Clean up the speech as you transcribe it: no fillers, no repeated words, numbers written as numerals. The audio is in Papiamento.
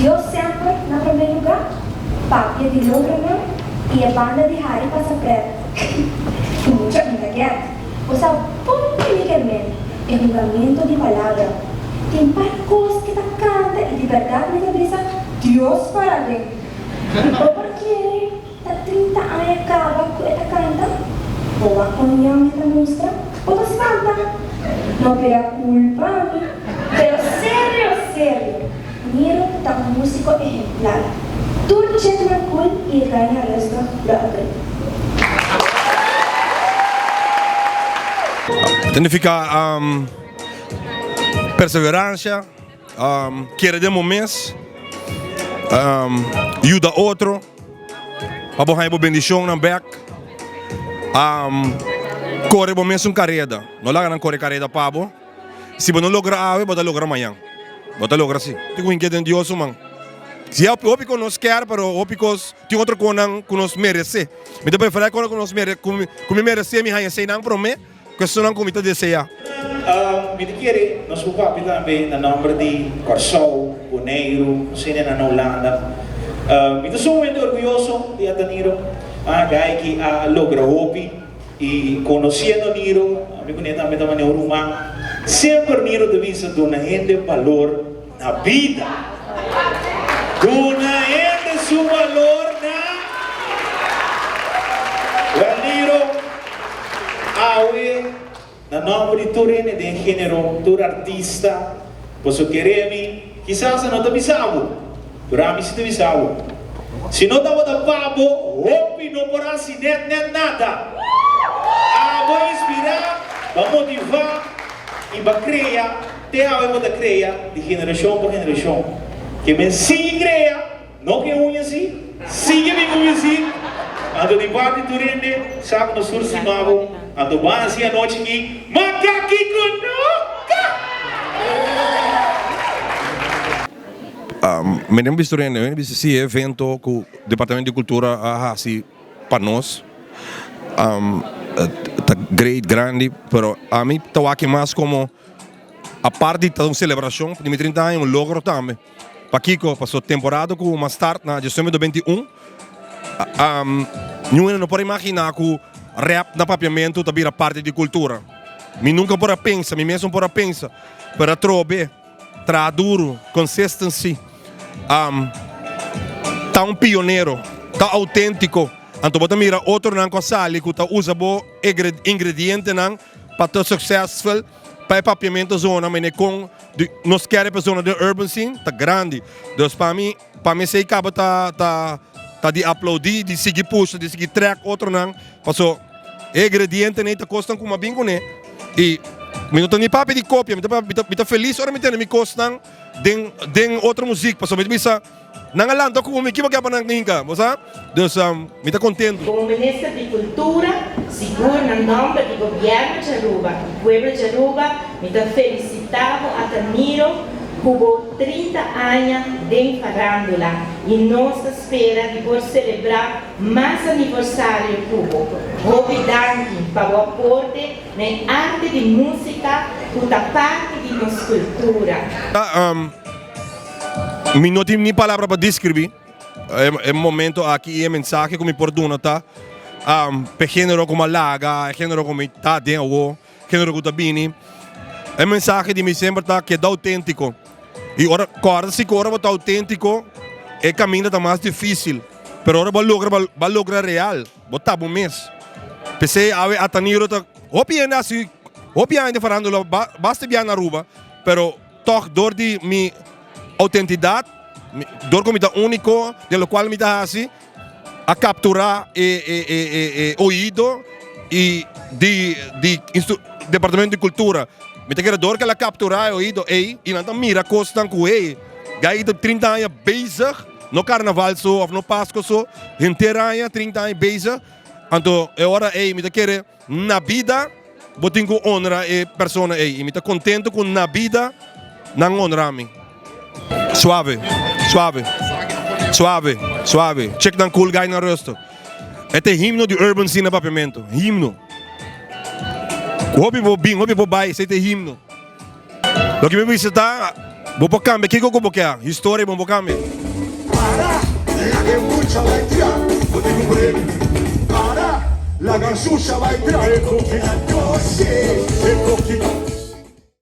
Dios semper na promé lugá, papia di logronan i e banda di hari pasa prèt. Ku mucha mi ta gèt. Bo sa bon ke mi ke men e hungamento di palabra. Tin par kos ke ta kanta i di bèrdat mi ta bisa Dios para den. Bo por kere Ta 30 aña caba cu e ta canta? Bo wak con young e ta mustra? Bo ta spanta? No bira culpa mi, pero serio serio, Niro ta un musico ehemplar. Tur chicknan cool y e guynan rustig lo agree. Ta nifica perseverancia, kere den bo mes, yuda otro. Pa bo haña bo bendishonnan bèk, kore bo mesun kareda. No laga nan kore kareda pa bo. Si bo no logra awe, bo ta logra mañan. Bo ta logra si. Tin ku hinkia den Dios su man. Si hopi kos nos kier, pero hopi kos tin otro kosnan ku nos meresé. Mi ta preferá e kosnan ku nos mere, ku mi meresé, mi haña eseinan promé. Cuestionnan cu mi ta desea. Mi ta kere nos por papia tambe na nomber di Kòrsou, Boneiru, nos hendenan na Hulanda. Mi ta sumamente orguyoso di Adaniro, a guy ki a logra hopi y conociendo Niro, ami cu ne tambe ta manera un ruman, semper Niro ta bisa duna hende balor na bida. Duna hende su balor na. Wel Niro. Awe, na nòmber di tur hende den género, tur artista, boso kere mi, kisas a no ta bisa bo, pero ami si ta bisa bo. Si no tabata pa bo, hopi no por hasi nèt nèt nada. Abo a inspirá, bo a motivá i bo a krea, te awe bo ta krea di generashon pa generashon. Ke men sigui krea. No ke uña si, sigui mi uña si, anto di parti tur hende sa ku nos tur stima bo, anto ban hasi anochi ki Makaki ku Noka! Mi den bisto tur hende, mi bisa si e evento ku Departamento di Kultura a hasi pa nos ta great, grandi, pero ami ta wak mas komo apart di ta un selebrashon di mi 30 aña un logro tambe. Pakiko? Paso temporada ku mas start na diesnuebe do 21, niun hende no por imaginá ku rap na papiamentu ta bira parti di kultura. Mi nunka por a pensa, mi mes no por a pensa, pero atrobe traha duru, consistency, ta un pionero, ta auténtiko. Anto bo ta mira otronan ku a sali ku ta usa bo ingredientenan pa ta successful. Pa e papiamento zona mene kon di nos kere pa zona den urban scene ta grandi. Dus pa mi, pa mi esei kaba ta ta ta di aplaudi, di sigui pusha, di sigui trek otronan. Paso e ingredientenan ei ta kosnan ku mi a bin kuné i mi no ta ni papia di kopia, mi ta mi ta mi ta felis ora mi tene mi kosnan den den otro muzik pasobra mi ta bisa. Nan a lanta ku mi, kiba ke pa nan hinka, bo sa? Dus mi ta kontentu. Komo Minister di Kultura, sigur na nòmber di Gobièrnu di Aruba i pueblo di Aruba, mi ta felisitá bo Atamiro ku bo 30 aña den farándula i nos ta spera di por selebrá mas aniversario ku bo. Hopi danki pa bo aporte na e arte di músika ku ta parti di nos kultura. Mi no tin ni palabra pa describi e momento aki y e mensahe cu mi por duna ta p'e genero cu mi a laga, e genero cu mi ta den awo, genero cu ta bini. E mensahe di mi semper ta keda autentico y ora corda si cu ora bo ta autentico e caminda ta mas dificil pero ora bo a logra bo a logra real, bo ta bo mes. P'esey awe Ataniro ta hopi hende haci hopi aña den farándula basta bia na Aruba pero. Tòg dor di mi outentidat, dor ku mi ta úniko den lokual mi ta hasi, a kapturá e oido i di di Departamento di Kultura. Mi ta kere dor ku el a kapturá e oido ei i nan ta mira kosnan ku hey, gai ta 30 aña bezig, no karnaval so òf no Pasko so, henter aña 30 aña bezig. Anto e ora ei mi ta kere. Na bida bo tin ku honra e persona ei i mi ta kontentu ku na bida nan honra mi. Suave, suave, suave, suave. Check nan cool guy nan rustig. E ta e himno di urban scene na Papiamentu. Himno. Ku hopi bo bin, hopi bo bai, esei ta e himno. Loke mi bisa ta. Bo por kambia kiko ku bo ke, historia bo por kambia. Para, laga e mucha bai tra, bo tin un brek. Para, laga susha bai tra e koki na doce.